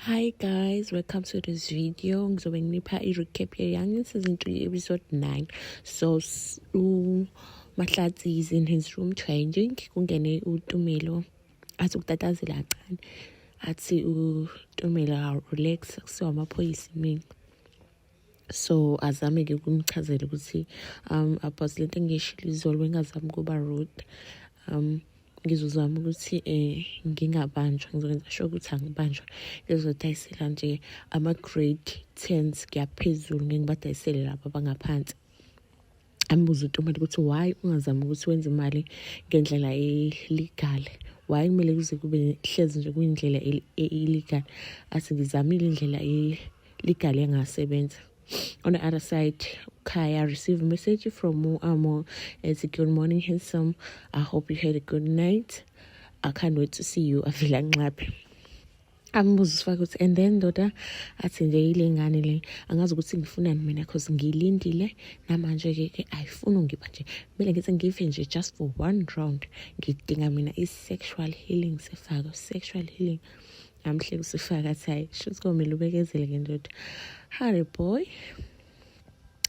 Hi guys, welcome to this video. Ngizobe nginipha i-recap ye-Young season 3 episode 9. So uMahlatsi is in his room changing. Kungene uTumelo athi ukutatazela kancane. Athi uTumelo, "Relax, kusiwa amaphoyisa mina." So azame-ke ukumchazela ukuthi about lento engiyishilo izolo, bengazami ukuba rude, ngizozama ukuthi ngingabanjwa, ngizokwenza sure ukuthi angibanjwa, ngizodayisela nje ama-grade tens kuyaphezulu, ngeke ngibadayisele laba abangaphansi. Ambuze uTumelo ukuthi why ungazami ukuthi wenze imali ngendlela e-legal, why kumele kuze kube hlezi nje kuyindlela e-illegal? Athi ngizamile indlela e-legal, yangasebenza. On the other side, Kaya received a message from Amo. It's a "Good morning, handsome. I hope you had a good night. I can't wait to see you." Avela nxaphi. Ambuza usifake ukuthi and then ndoda, athi nje ile ngane le angazi ukuthi ngifunani mina, cause ngiyilindile namanje ke ayifuni ungiba nje, kumele ngithi ngife nje just for one round. Ngidinga mina i-sexual healing, Sefako, sexual healing. Amhle usifaka athi hayi, shuthi komele ubekezele ke ndoda. Harry boy,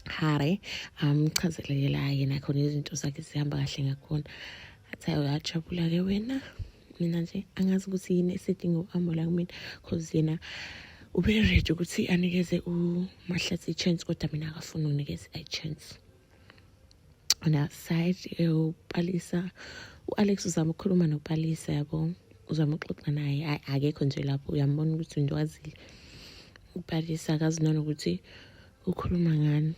Harry amchazele la yena khona izinto zakhe zihamba kahle ngakhona. Athi hayi, uyajabula-ke wena. Mina nje angazi ukuthi yini esidinga u-Amo la kumina, cause yena ube ready ukuthi anikeze uMahlatsi i-chance, kodwa mina akafuni ukunikeza i-chance. On that side, uPalisa, u-Alex uzama ukukhuluma noPalisa yabo, uzama ukuxoxa naye. Akekho nje lapho, uyambona ukuthi into wazile uPalisa, akazi nanokuthi ukhuluma ngani.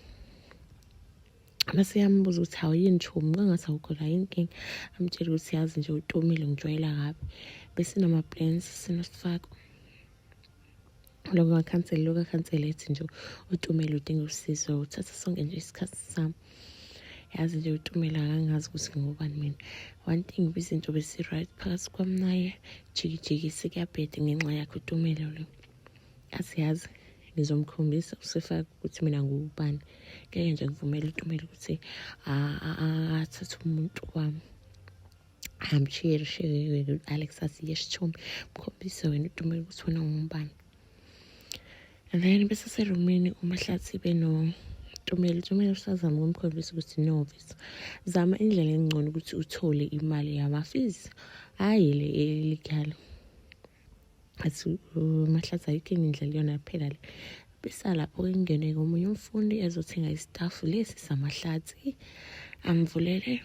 Mase yambuza ukuthi hawu, yini chomi, kwangathi awukho la inkinga? Amtshela ukuthi yazi nje uTumelo ngijwayela kabi, besinama-plans sinosifako, lokho ngakhansela, lokho akhansela, ethi nje uTumelo udinga usizo, uthatha sonke nje isikhathi sami. Yazi nje uTumelo akangazi ukuthi ngubani mina. One thing, izinto besi-right phakathi kwami naye, jikijiki sekuyabheda ngenxa yakhe uTumelo lo. Athi yazi ngizomkhombisa usefaka ukuthi mina ngubani, ngeke nje ngivumele uTumelo ukuthi athathe umuntu wami. Amshiye u-Alex, athi yes chomi, mkhombise wena uTumelo ukuthi wena ungubani. And then bese serumini uMahlatsi benoTumelo. Tumelo usazama ukumkhombisa ukuthi no mfethu, zama indlela engcono ukuthi uthole imali yama-fees, hhayi le illegal. Athi uMahlatsi ayikho enye indlela, iyona kuphela le. Besalapho-ke kungene-ke omunye umfundi ezothenga isitafu lesi samaHlatsi, amvulele,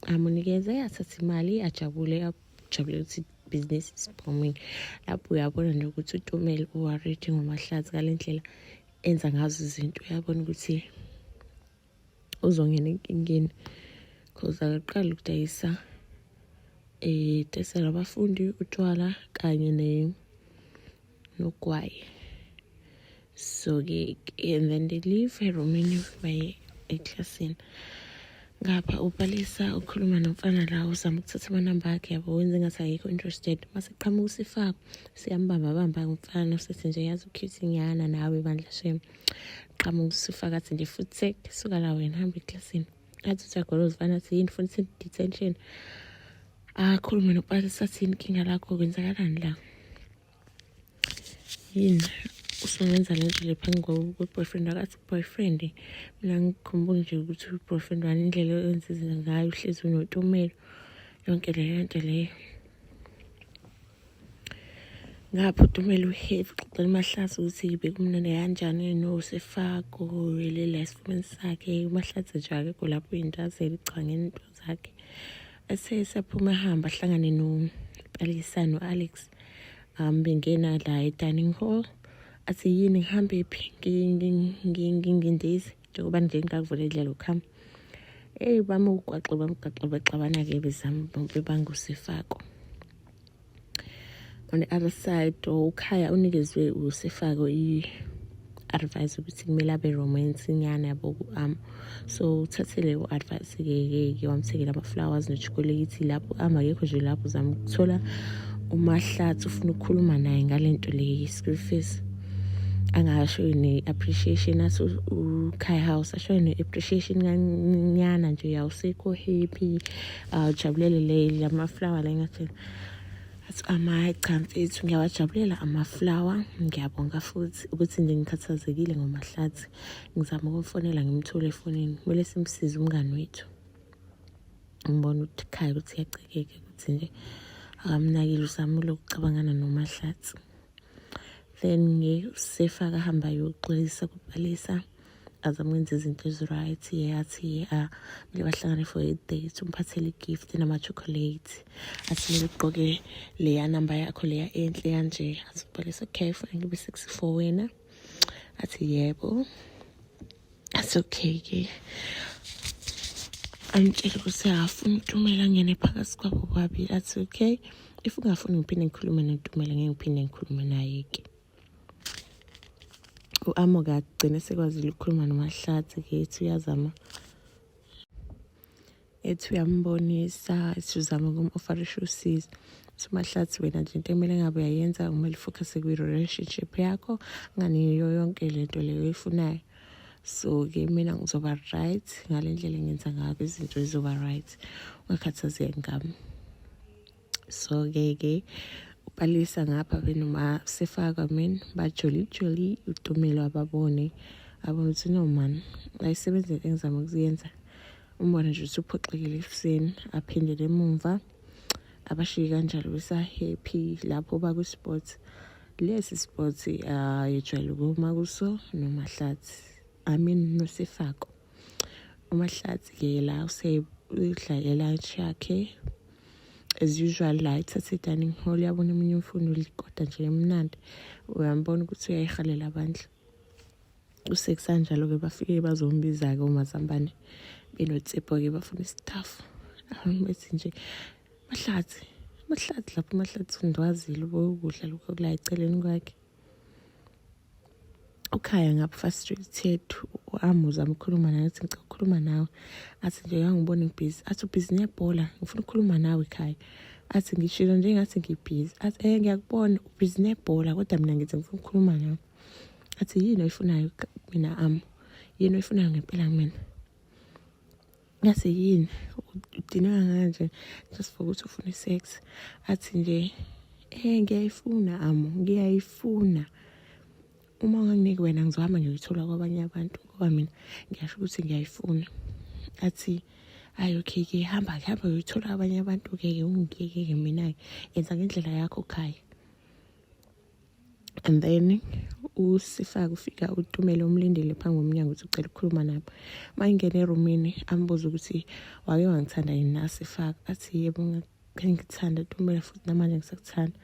amunikeze, athathe imali, ajabule, ajabule ukuthi business is booming. Lapho uyabona nje ukuthi uTumelo u-worried ngoMahlatsi ngale ndlela enza ngazo izinto, uyabona ukuthi uzongena enkingeni, cause akaqali ukudayisa, dayisela abafundi utshwala kanye nogwayi. So-ke and then they leave erumini baye eklasini. Ngapha uPalisa ukhuluma nomfana la, uzama ukuthatha amanamba akhe yabo, wenze ngathi akekho interested. Mase qhamuka usifako, siyambamba bamba umfana, usethi nje yazi u-cute nyana nawe bandla shem. Qhamuka usifaka, athi nje futhi suka la wena, hamba eklasini. Athi uyagoloza ufana, athi yini, funa detention. Akhulume noPalisa, athi yini inkinga lakho, kwenzakalani la, yini usungenza le nto le phambi kwe-boyfriend wakho? Athi boyfriend, mina ngikhumbula nje ukuthi u-boyfriend wani, indlela oyenza izinto ngayo, uhlezi unoTumelo, yonke leyo nto leyo. Ngapha uTumelo u-happy, uxoxela uMahlatsi ukuthi bekumnandi kanjani noSefako lela esifubeni sakhe. UMahlatsi nje akekho lapho, uyintazela icabangela into zakhe. Ese sephuma ehamba, ahlangane noPalisa no-Alex, bengena la e-dining hall. Athi yini, ngihambe phi, ngindizi njengoba nje ngingakuvula indlela ukuhamba. Eyi, bami ugwaxe bamgaxe, baxabana-ke, bezama bebanga usefako. On the other side, uKhaya unikezwe usefako i-advice ukuthi kumele abe romance nyana yabo ku-Am, so uthathe leyo advice-ke ke, wamthengela ama-flowers ne-chocolate. Lapho Am akekho nje lapho, uzama ukuthola uMahlatsi, ufuna ukukhuluma naye ngale nto le school fees, angasho ne-appreciation. Athi uKhaya house asho ne-appreciation kanyana nje, awusekho happy, ujabulele le lama-flower la. Engathi Athi ama cha mfethu, ngiyawajabulela ama-flower, ngiyabonga futhi ukuthi nje ngikhathazekile ngoMahlathi. Ngizama ukumfonela ngimthole efonini, kumele simsize umngani wethu. Ngibona ukuthi khaya ukuthi iyacikeka ukuthi nje akamnakile, uzamile ukucabangana noMahlathi. Then nge-Usefa akahamba ayoxolisa kuPalesa, azame ukwenza izinto ezi-right. Yathi kumele bahlangane for i-date, umphathele i-gift nama-chocolate, athi kumele ugqoke leya namba yakho leya enhle kanje. Athi uPalesa, okay, funa ngibe sexy for wena? Athi yebo. Athi okay-ke, amtshele ukuthi akafuni uTumela angene phakathi kwabo bobabili. Athi okay, if ungafuni ngiphinde ngikhulume noTumela, ngeke ngiphinde ngikhulume naye-ke. U-Amo-ke agcine sekwazile ukukhuluma noMahlathi-ke, ethi uyazama, ethi uyambonisa, ethi uzama ukum-offerisha usizo. Uthi uMahlathi, wena nje into ekumele ngabe uyayenza, kumele u-focus kwi-relationship yakho, nganiyo yonke lento leyo oyifunayo. So-ke mina ngizoba right ngale ndlela engenza ngayo, izinto zizoba right, ungakhathazeki ngami. So-ke ke uPalesa ngapha benoma Sefaka men bajoli joli, uTumelo ababone, abone ukuthi no man, ayisebenzi into engizama ukuyenza. Umbone nje ukuthi uphoxekile ekuseni, aphindele emumva, abashiye kanjalo besa-happy lapho bakwi-sport lesi sport ayejwayele ukuma kuso noMahlathi, I mean noSefako. UMahlathi-ke la useyidla i-lunch yakhe as usual, la ithatha i-dining hall, yabona omunye umfundi ulikoda nje emnandi, uyambona ukuthi uyayihalela abandla. Usekusanjalo-ke bafike bazombiza-ke uMazambane benoTshepo-ke, bafuna i-staff, bethi nje Mahlathi, Mahlathi lapho uMahlathi undwazile ukudla lokho kula eceleni kwakhe. Ukhaya ngapha frustrated, u-Amo uzama ukukhuluma naye, athi ngicela ukukhuluma nawe. Athi nje uyangibona ngibhizi. Athi ubhizi nebhola, ngifuna ukukhuluma nawe ekhaya. Athi ngishilo nje ngathi ngibhizi. Athi ngiyakubona ubhizi nebhola, kodwa mina ngithi ngifuna ukukhuluma nawe. Athi yini oyifunayo mina Amo? Yini oyifunayo ngempela kumina? Ngathi yini udinwe kangaka nje just for ukuthi ufuna i-sex? Athi nje ngiyayifuna Amo, ngiyayifuna. Uma unganginiki wena ngizohamba ngiyoyithola kwabanye abantu, ngoba mina ngiyasho ukuthi ngiyayifuna. Athi ayi okay ke, hamba ke, hamba uyoyithola abanye abantu ke, ungiyeke ke mina-ke, yenza ngendlela yakho khaya. And then usifaka ufika uTumelo umlindele phambi komnyango ukuthi ucela ukukhuluma nabo. Uma ingena erumini ambuze ukuthi wake wangithanda yini na Sifaka. Athi yebo, ngithanda Tumelo, futhi namanje ngisakuthanda.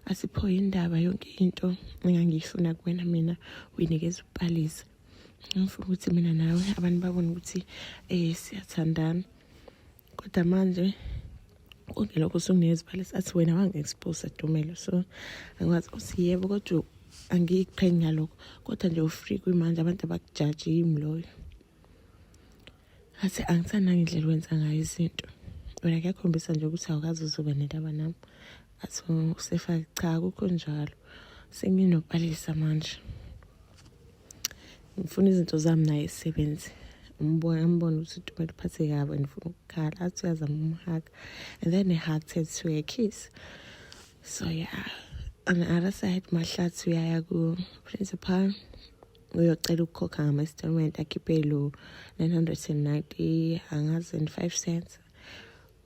Athi pho indaba yonke into engangiyifuna kuwena mina uyinikeza uPalesa? Ngifuna ukuthi mina nawe abantu babone ukuthi siyathandana, kodwa manje konke lokho usunginikeza uPalesa. Athi wena wangi-expose Tumelo, so angikwazi. Uthi yebo, kodwa angiyikuqhenyi ngalokho, kodwa nje u-free kwimanje, abantu abakujaji, yimi loyo. Athi angithandi ngendlela wenza ngayo izinto wena, kuyakhombisa nje ukuthi awukazi uzoba nendaba nami. Athi usefake, cha, akukho njalo, senginoPalesa manje, ngifuna izinto zami naye zisebenze. Umbona, ambona ukuthi uTumelo uphathe kabi and ufuna ukukhala. Athi uyazama um-hug and then a hug turns to a kiss. So yeah, on the other side Mahlathi uyaya ku-principal, uyocela ukukhokha ngama-installment, akhiphe lo 990 angazi and 5 cents.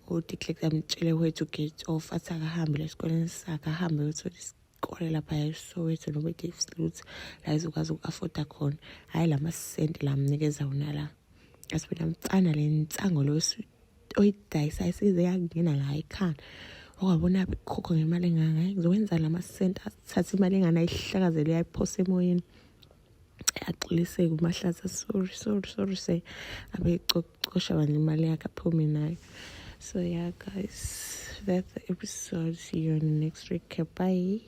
Uthi amtshele where to get off, athi akahambe la esikoleni sakhe, ahambe uyothola isikole lapha eSoweto noma eDiepsloot la ezokwazi uku-afforda khona, hhayi la masenti la amnikeza wona la. Athi wena mfana, le nsango lo oyidayisayo isize yakungena la ekhanda, okwabona khokho ngemali engaka, ngizokwenza la masenti. Athathe imali engane, ayihlakazele, uyayiphosa emoyeni. Axoliseke uMahlathi, sorry, sorry, sorry, say abeyicosha bandla imali yakhe, aphume nayo. So yeah guys, that's the episode. See you in the next week. Bye.